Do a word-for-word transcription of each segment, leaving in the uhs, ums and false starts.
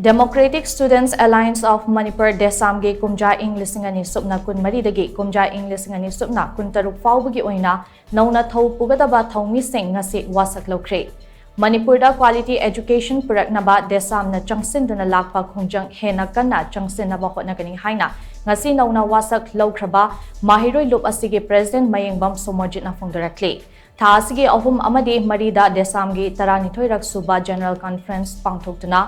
Democratic Students Alliance of Manipur, ꯗꯦꯁꯥꯝꯒꯤ ꯀꯨꯝꯖꯥ ꯏꯪ ꯂꯤꯁꯤꯡ ꯑꯅꯤ ꯁꯨꯞꯅ ꯀꯨꯟꯃꯔꯤꯗꯒꯤ ꯀꯨꯝꯖꯥ ꯏꯪ ꯂꯤꯁꯤꯡ ꯑꯅꯤ ꯁꯨꯞꯅ ꯀꯨꯟꯇꯔꯨꯛ ꯐꯥꯎꯕꯒꯤ ꯑꯣꯏꯅ ꯅꯧꯅ ꯊꯧ ꯄꯨꯒꯗꯕ ꯊꯧꯃꯤꯁꯤꯡ ꯉꯁꯤ ꯋꯥꯁꯛ ꯂꯧꯈ꯭ꯔꯦ꯫ ꯃꯅꯤꯄꯨꯔꯗ quality education ꯄꯨꯔꯛꯅꯕ ꯗꯦꯁꯥꯝꯅ ꯆꯪꯁꯤꯟꯗꯨꯅ ꯂꯥꯛꯄ ꯈꯣꯡꯖꯪ ꯍꯦꯟꯅ ꯀꯟꯅ ꯆꯪꯁꯤꯟꯅꯕ ꯍꯣꯠꯅꯒꯅꯤ ꯍꯥꯏꯅ ꯉꯁꯤ ꯅꯧꯅ ꯋꯥꯁꯛ ꯂꯧꯈ꯭ꯔꯕ ꯃꯍꯩꯔꯣꯏ ꯂꯨꯞ ꯑꯁꯤꯒꯤ president ꯃꯌꯦꯡꯕꯝ ꯁꯣꯃꯣꯖꯤꯠꯅ ꯐꯣꯡꯗꯣꯔꯛꯂꯤ꯫ ꯊꯥ ꯑꯁꯤꯒꯤ ꯑꯍꯨꯝ ꯑꯃꯗꯤ ꯃꯔꯤꯗ ꯗꯦꯁꯥꯝꯒꯤ ꯇꯔꯥꯅꯤꯊꯣꯏꯔꯛ ꯁꯨꯕ general conference ꯄꯥꯡꯊꯣꯛꯇꯨꯅ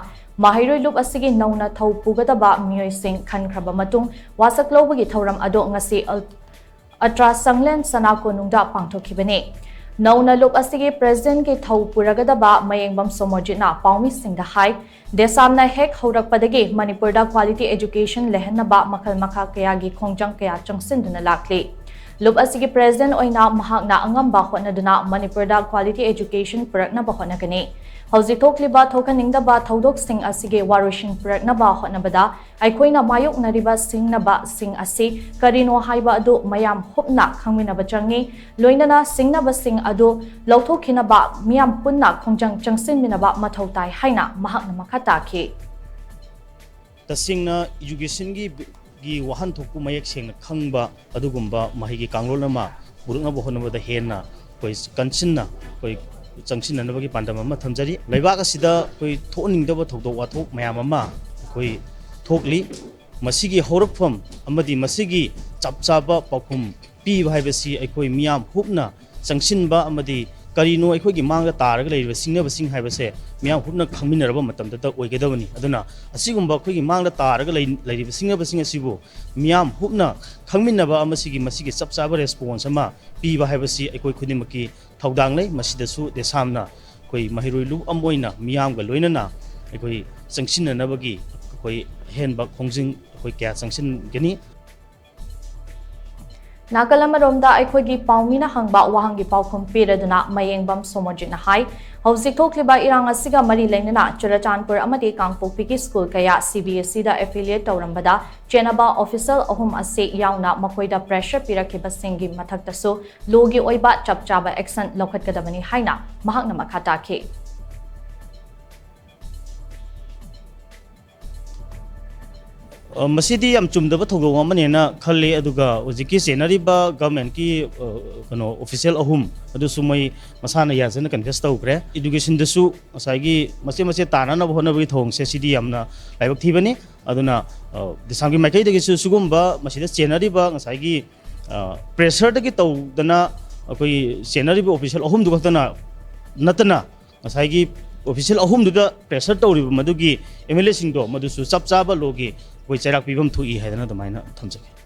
ꯃꯍꯩꯔꯣꯏ ꯂꯨꯞ ꯑꯁꯤꯒꯤ ꯅꯧꯅ ꯊꯧ ꯄꯨꯒꯗꯕ ꯃꯤꯑꯣꯏꯁꯤꯡ ꯈꯟꯈ꯭ꯔꯕ ꯃꯇꯨꯡ ꯋꯥꯁꯛ ꯂꯧꯕꯒꯤ ꯊꯧꯔꯝ ꯑꯗꯨ ꯉꯁꯤ ꯑꯜ-, ꯑꯇ꯭ꯔꯥ ꯁꯪꯂꯦꯟ ꯁꯅꯥ ꯀꯣꯅꯨꯡꯗ ꯄꯥꯡꯊꯣꯛꯈꯤꯕꯅꯤ꯫ ꯅꯧꯅ ꯂꯨꯞ ꯑꯁꯤꯒꯤ presidentꯀꯤ ꯊꯧ ꯄꯨꯔꯒꯗꯕ ꯃꯌꯦꯡꯕꯝ ꯁꯣꯃꯣꯖꯤꯠꯅ ꯄꯥꯎꯃꯤꯁꯤꯡꯗ ꯍꯥꯏ, ꯗꯦꯁꯥꯝꯅ ꯍꯦꯛ ꯍꯧꯔꯛꯄꯗꯒꯤ ꯃꯅꯤꯄꯨꯔꯗ quality education ꯂꯩꯍꯟꯅꯕ ꯃꯈꯜ ꯃꯈꯥ ꯀꯌꯥꯒꯤ ꯈꯣꯡꯖꯪ ꯀꯌꯥ ꯆꯪꯁꯤꯟꯗꯨꯅ ꯂꯥꯛꯂꯤ꯫ ꯂꯨꯞ ꯑꯁꯤꯒꯤ president ꯑꯣꯏꯅ ꯃꯍꯥꯛꯅ ꯑꯉꯝꯕ ꯍꯣꯠꯅꯗꯨꯅ ꯃꯅꯤꯄꯨꯔꯗ quality education ꯄꯨꯔꯛꯅꯕ ꯍꯣꯠꯅꯒꯅꯤ꯫ ꯍꯧꯖꯤꯛ ꯊꯣꯛꯂꯤꯕ ꯊꯣꯛꯍꯟꯅꯤꯡꯗꯕ ꯊꯧꯗꯣꯛꯁꯤꯡ ꯑꯁꯤꯒꯤ ꯋꯥꯔꯣꯏꯁꯤꯟ ꯄꯨꯔꯛꯅꯕ ꯍꯣꯠꯅꯕꯗ ꯑꯩꯈꯣꯏꯅ ꯃꯥꯌꯣꯛꯅꯔꯤꯕ ꯁꯤꯡꯅꯕꯁꯤꯡ ꯑꯁꯤ ꯀꯔꯤꯅꯣ ꯍꯥꯏꯕ ꯑꯗꯨ ꯃꯌꯥꯝ ꯍꯨꯞꯅ ꯈꯪꯃꯤꯟꯅꯕ ꯆꯪꯏ꯫ ꯂꯣꯏꯅꯅ ꯁꯤꯡꯅꯕꯁꯤꯡ ꯑꯗꯨ ꯂꯧꯊꯣꯛꯈꯤꯅꯕ ꯃꯤꯌꯥꯝ ꯄꯨꯟꯅ ꯈꯣꯡꯖꯪ ꯆꯪꯁꯤꯟꯃꯤꯟꯅꯕ ꯃꯊꯧ ꯇꯥꯏ ꯍꯥꯏꯅ ꯃꯍꯥꯛꯅ ꯃꯈꯥ ꯇꯥꯈꯤ꯫ ꯇꯁꯦꯡꯅ educationꯒꯤ ꯒꯤ ꯋꯥꯍꯟꯊꯣꯛꯄꯨ ꯃꯌꯦꯛ ꯁꯦꯡꯅ ꯈꯪꯕ ꯑꯗꯨꯒꯨꯝꯕ ꯃꯍꯩꯒꯤ ꯀꯥꯡꯂꯣꯟ ꯑꯃ ꯄꯨꯔꯛꯅꯕ ꯍꯣꯠꯅꯕꯗ ꯍꯦꯟꯅ ꯑꯩꯈꯣꯏ ꯀꯟꯁꯤꯟꯅ ꯑꯩꯈꯣꯏ ꯆꯪꯁꯤꯟꯅꯅꯕꯒꯤ ꯄꯥꯟꯗꯝ ꯑꯃ ꯊꯝꯖꯔꯤ꯫ ꯂꯩꯕꯥꯛ ꯑꯁꯤꯗ ꯑꯩꯈꯣꯏ ꯊꯣꯛꯍꯟꯅꯤꯡꯗꯕ ꯊꯧꯗꯣꯛ ꯋꯥꯊꯣꯛ ꯃꯌꯥꯝ ꯑꯃ ꯑꯩꯈꯣꯏ ꯊꯣꯛꯂꯤ꯫ ꯃꯁꯤꯒꯤ ꯍꯧꯔꯛꯐꯝ ꯑꯃꯗꯤ ꯃꯁꯤꯒꯤ ꯆꯞ ꯆꯥꯕ ꯄꯥꯎꯈꯨꯝ ꯄꯤꯕ ꯍꯥꯏꯕꯁꯤ ꯑꯩꯈꯣꯏ ꯃꯤꯌꯥꯝ ꯍꯨꯞꯅ ꯆꯪꯁꯤꯟꯕ ꯑꯃꯗꯤ ꯀꯔꯤꯅꯣ ꯑꯩꯈꯣꯏꯒꯤ ꯃꯥꯡꯗ ꯇꯥꯔꯒ ꯂꯩꯔꯤꯕ ꯁꯤꯡꯅꯕꯁꯤꯡ ꯍꯥꯏꯕꯁꯦ ꯃꯤꯌꯥꯝ ꯍꯨꯞꯅ ꯈꯪꯃꯤꯟꯅꯔꯕ ꯃꯇꯝꯗꯇ ꯑꯣꯏꯒꯗꯕꯅꯤ꯫ ꯑꯗꯨꯅ ꯑꯁꯤꯒꯨꯝꯕ ꯑꯩꯈꯣꯏꯒꯤ ꯃꯥꯡꯗ ꯇꯥꯔꯒ ꯂꯩ-, ꯂꯩꯔꯤꯕ ꯁꯤꯡꯅꯕꯁꯤꯡ ꯑꯁꯤꯕꯨ ꯃꯤꯌꯥꯝ ꯍꯨꯞꯅ ꯈꯪꯃꯤꯟꯅꯕ ꯑꯃꯁꯤꯒꯤ ꯃꯁꯤꯒꯤ ꯆꯞ ꯆꯥꯕ response ꯑꯃ ꯄꯤꯕ ꯍꯥꯏꯕꯁꯤ ꯑꯩꯈꯣꯏ ꯈꯨꯗꯤꯡꯃꯛꯀꯤ ꯊꯧꯗꯥꯡ ꯂꯩ꯫ ꯃꯁꯤꯗꯁꯨ ꯗꯦꯁꯥꯝꯅ ꯑꯩꯈꯣꯏ ꯃꯍꯩꯔꯣꯏ ꯂꯨꯞ ꯑꯃ ꯑꯣꯏꯅ ꯃꯤꯌꯥꯝꯒ ꯂꯣꯏꯅꯅ ꯑꯩꯈꯣꯏ ꯆꯪꯁꯤꯟꯅꯅꯕꯒꯤ ꯑꯩꯈꯣꯏ ꯑꯍꯦꯟꯕ ꯈꯣꯡꯖꯪ ꯑꯩꯈꯣꯏ ꯀꯌꯥ ꯆꯪꯁꯤꯟꯒꯅꯤ꯫ ꯅꯥꯀꯜ ꯑꯃꯔꯣꯝꯗ ꯑꯩꯈꯣꯏꯒꯤ ꯄꯥꯎꯃꯤꯅ ꯍꯪꯕ ꯋꯥꯍꯪꯒꯤ ꯄꯥꯎꯈꯨꯝ ꯄꯤꯔꯗꯨꯅ ꯃꯌꯦꯡꯕꯝ ꯁꯣꯃꯣꯖꯤꯠꯅ ꯍꯥꯏ, ꯍꯧꯖꯤꯛ ꯊꯣꯛꯂꯤꯕ ꯏꯔꯥꯡ ꯑꯁꯤꯒ ꯃꯔꯤ ꯂꯩꯅꯅ ꯆꯨꯔꯆꯥꯟꯄꯨꯔ ꯑꯃꯗꯤ ꯀꯥꯡꯄꯣꯛꯄꯤꯒꯤ school ꯀꯌꯥ CBSEꯗ affiliate ꯇꯧꯔꯝꯕꯗ ꯆꯦꯟꯅꯕ official ꯑꯍꯨꯝ ꯑꯁꯤ ꯌꯥꯎꯅ ꯃꯈꯣꯏꯗ pressure ꯄꯤꯔꯛꯈꯤꯕꯁꯤꯡꯒꯤ ꯃꯊꯛꯇꯁꯨ lawꯒꯤ ꯑꯣꯏꯕ ꯆꯞ ꯆꯥꯕ action ꯂꯧꯈꯠꯀꯗꯕꯅꯤ ꯍꯥꯏꯅ ꯃꯍꯥꯛꯅ ꯃꯈꯥ ꯇꯥꯈꯤ꯫ ꯑ, ꯃꯁꯤꯗꯤ ꯌꯥꯝ ꯆꯨꯝꯗꯕ ꯊꯧꯗꯣꯛ ꯑꯃꯅꯦꯅ ꯈꯜꯂꯤ꯫ ꯑꯗꯨꯒ ꯍꯧꯖꯤꯛꯀꯤ ꯆꯦꯟꯅꯔꯤꯕ ꯒꯚꯔꯟꯃꯦꯟꯠꯀꯤ, ꯑ, ꯀꯩꯅꯣ, ꯑꯣꯐꯤꯁꯤꯌꯦꯜ ꯑꯍꯨꯝ ꯑꯗꯨꯁꯨ ꯃꯣꯏ ꯃꯁꯥꯅ ꯌꯥꯖꯅ ꯀꯟꯐꯦꯁ ꯇꯧꯈ꯭ꯔꯦ꯫ ꯏꯗꯨꯀꯦꯁꯟꯗꯁꯨ ꯉꯁꯥꯏꯒꯤ ꯃꯆꯦꯠ ꯃꯆꯦꯠ ꯇꯥꯅꯅꯕ ꯍꯣꯠꯅꯕꯒꯤ ꯊꯧꯑꯣꯡꯁꯦ ꯁꯤꯗꯤ ꯌꯥꯝꯅ ꯂꯥꯏꯕꯛ ꯊꯤꯕꯅꯤ꯫ ꯑꯗꯨꯅ, ꯑ, ꯗꯤꯁꯥꯝꯒꯤ ꯃꯥꯏꯀꯩꯗꯒꯤꯁꯨ ꯁꯤꯒꯨꯝꯕ ꯃꯁꯤꯗ ꯆꯦꯟꯅꯔꯤꯕ ꯉꯁꯥꯏꯒꯤ, ꯑ, ꯄ꯭ꯔꯦꯁꯔꯗꯒꯤ ꯇꯧꯗꯅ ꯑꯩꯈꯣꯏꯒꯤ ꯆꯦꯟꯅꯔꯤꯕ ꯑꯣꯐꯤꯁꯤꯌꯦꯜ ꯑꯍꯨꯝꯗꯨ ꯈꯛꯇꯅ ꯅꯠꯇꯅ ꯉꯁꯥꯏꯒꯤ ꯑꯣꯐꯤꯁꯤꯌꯦꯜ ꯑꯍꯨꯝꯗꯨꯗ ꯄ꯭ꯔꯦꯁꯔ ꯇꯧꯔꯤꯕ ꯃꯗꯨꯒꯤ ꯑꯦꯝ ꯑꯦꯜ ꯑꯦꯁꯤꯡꯗꯣ ꯃꯗꯨꯁꯨ ꯆꯞ ꯆꯥꯕ ꯂꯣꯒꯤ ꯑꯩꯈꯣꯏ ꯆꯩꯔꯥꯛ ꯄꯤꯐꯝ ꯊꯣꯛꯏ ꯍꯥꯏꯗꯅ ꯑꯗꯨꯃꯥꯏꯅ ꯊꯝꯖꯒꯦ꯫